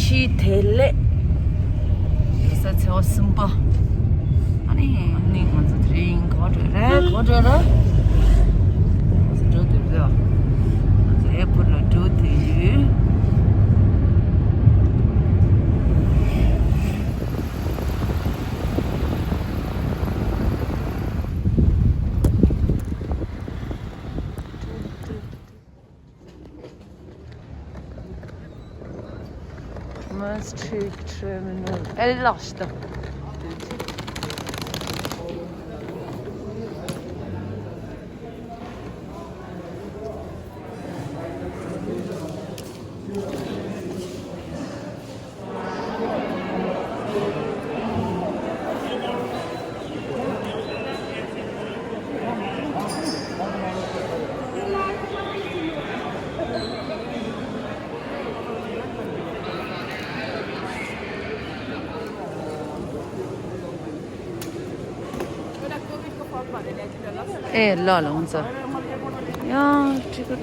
去泰来，这条什么？你我这听搞这了，搞这了，是这对不对？这也不能走对。Street terminal. Elle lâche là. ए ल ल हुन्छ यहाँ ticket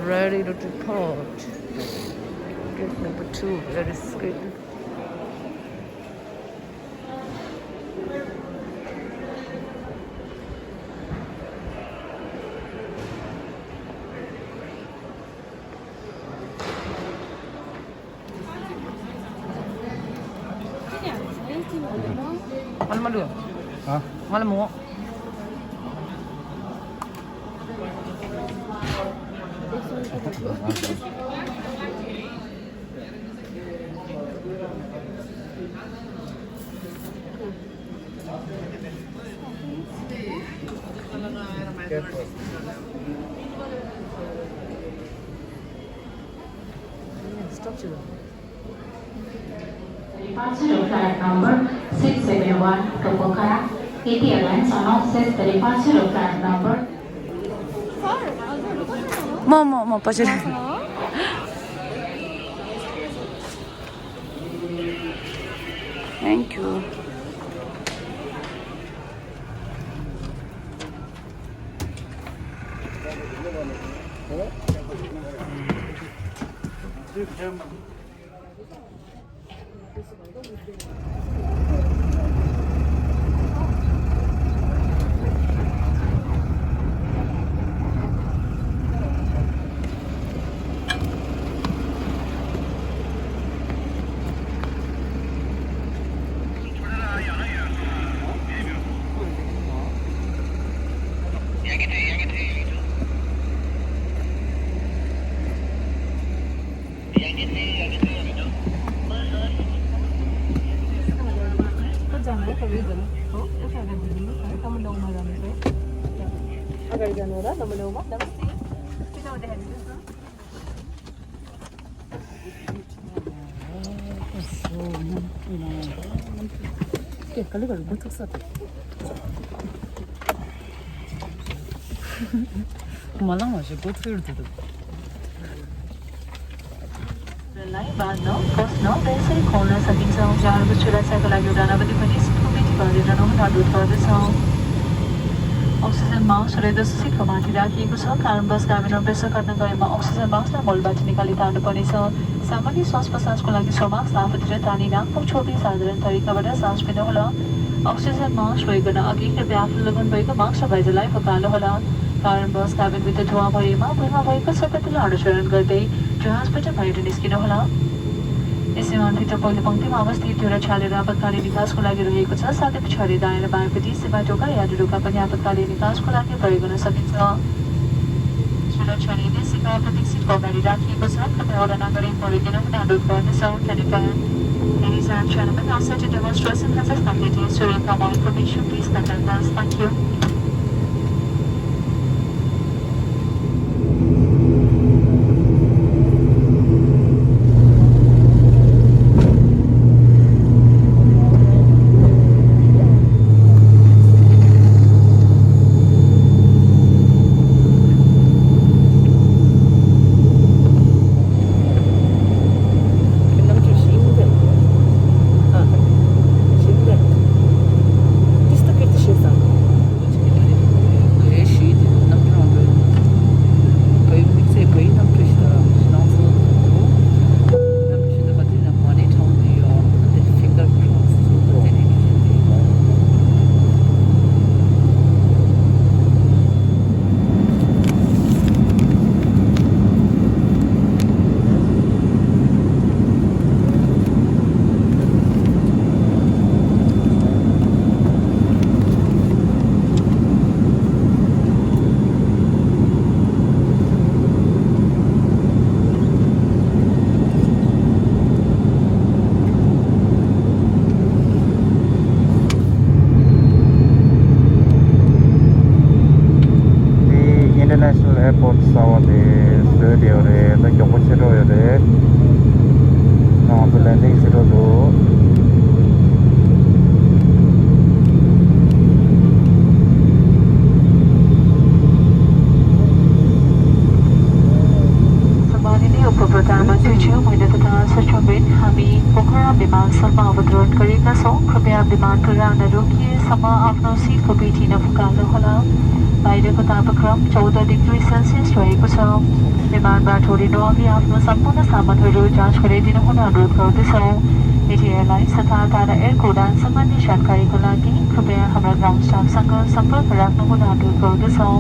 ready to depart. Gate number 2 very scary. Mana dulu? Hah? Mana mau? Stop dulu. Departure of flight number 671 to Pokhara. KT Airlines announces the departure of flight number. Mau pasir. Thank you. Agak jangan orang, nama dah mesti. Kita udah hadir. Kalau betul satu. Malah masih betul itu. Relay बाँध्न कस्न त्यसै खोल्न सकिन्छ उहाँहरूको सुरक्षाको लागि उडानवधि पनि सुविधा गरेर अनुरोध गर्दछ अक्सिजन मास्क हृदय सिटको माथि राखिएको छ कारण बस गाविन प्रवेश गर्न गएमा अक्सिजन मास्कलाई मोलबाट निकाली तान्नुपर्नेछ सामान्य श्वास प्रश्वासको लागि सो मास्क आफूतिर तानी नाकमुख छोपी साधारण तरिकाबाट सास फेर्नुहोला अक्सिजन मास्क प्रयोग गर्न अघि कृपया आफूले लगाउनु भएको मास्क भाइजरलाई फकाल्नुहोला कारण बस गाविनभित्र धुवा भएमा भुइँमा भएको सततलाई अनुसरण गर्दै जहाजबाट बाहिर निस्किनुहोला यस विमानभित्र पहिलो पङ्क्तिमा अवस्थित एउटा छालेर आपतकालीन निकासको लागि रहेको छ साथै पछाडि दायाँ र बायाँपट्टि सेवा टोका या ढोका पनि आपतकालीन निकासको लागि प्रयोग गर्न सकिन्छ सुरक्षाले देशका प्रत्येक सिटको अगाडि राखिएको छ कृपया ओडा नगरी परिदिन पनि अनुरोध गर्दछौँ Ladies and gentlemen, our such a demonstration has completed. So, for more information, please contact us. Thank you. अनुरोध गरेका छौँ कृपया विमानको राख्न रोकिए सम्म आफ्नो सिटको पेटी नफुकाल्नुहोला बाहिरको तापक्रम 14 डिग्री सेल्सियस रहेको छ विमानबाट उडिनु अघि आफ्नो सम्पूर्ण सामानहरू जाँच गराइदिनु हुन अनुरोध गर्दछौँ यदि एयरलाइन्स तथा टाटा एयरको उडान सम्बन्धी जानकारीको लागि कृपया हाम्रा ग्राउन्ड स्टाफसँग सम्पर्क राख्नु हुन अनुरोध गर्दछौँ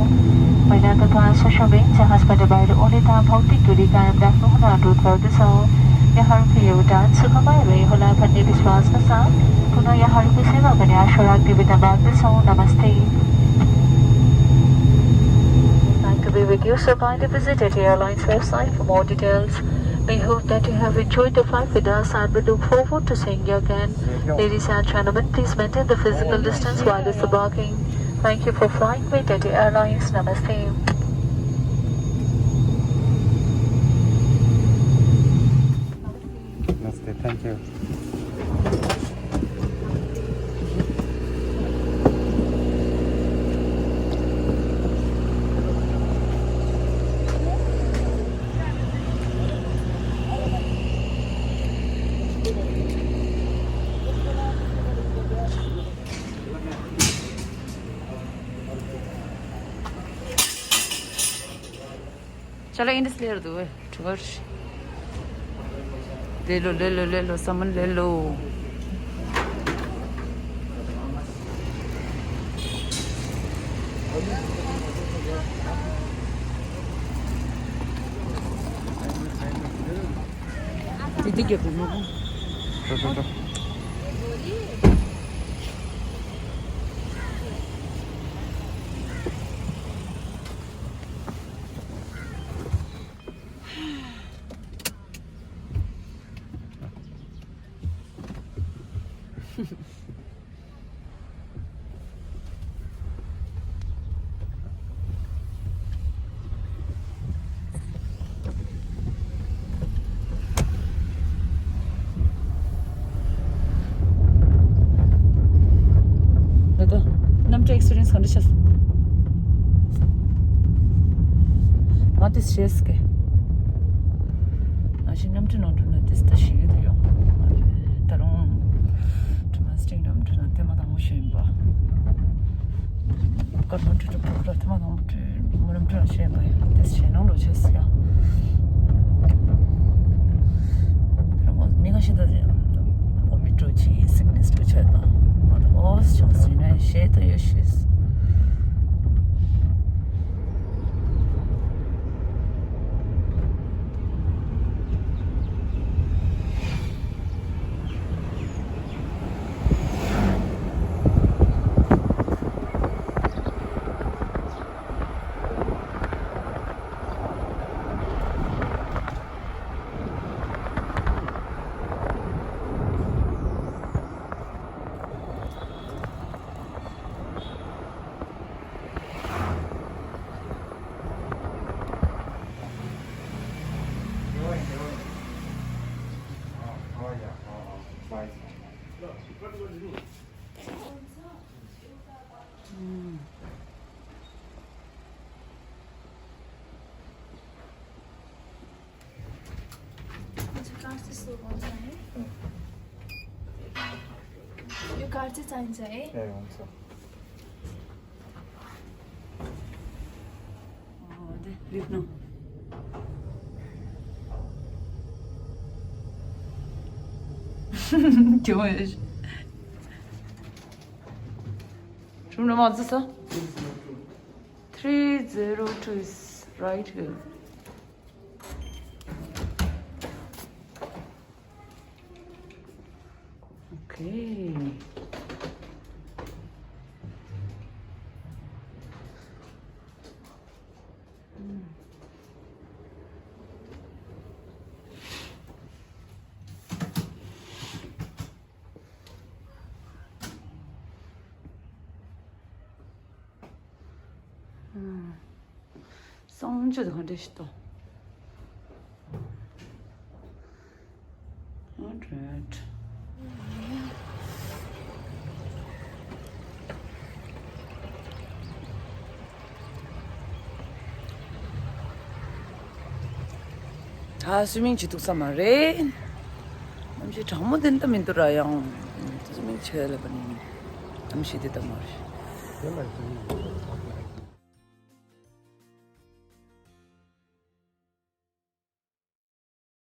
महिला तथा शिशुले जहाजबाट बाहिर ओर्लिँदा भौतिक दूरी कायम राख्नु हुन अनुरोध गर्दछौँ यहाँहरूको यो उडान सुखमय रहे होला भन्ने विश्वासका साथ पुनः यहाँहरूको सेवा गर्ने आशा राख्दै बिदा माग्दछौँ नमस्ते Thank you be with you so kindly visit the airline's website for more details we hope that you have enjoyed the flight with us and we look forward to seeing you again ladies and gentlemen please maintain the physical distance while disembarking thank you for flying with the airlines namaste Namaste, thank you. चलो Indus ले दो towards ले लो सामान ले लो दीदी क्या बोलूँ तो 남자 experience conditions what is risk 아신 남자 너는 테스트 시에도요 다른 domestic 남자 때마다 무시인 봐 그건 좀 그렇다만 아무튼 뭐는 좀 시에 봐 테스트 너무 좋았어요 그럼 내가 시도지 몸이 좋지 sickness 도 쳐다 all sorts of share the issues. यो कार्ड चाहिँ चाहिन्छ है ए हुन्छ लेख्नु त्यो room number what's this sir 302 is right here okay 성주도 건드시다. Alright. 아, 스밍 지독사 말해. 잠시 잘못된 땀이 들어요. 좀 체를 버리니. 잠시 되다 말이.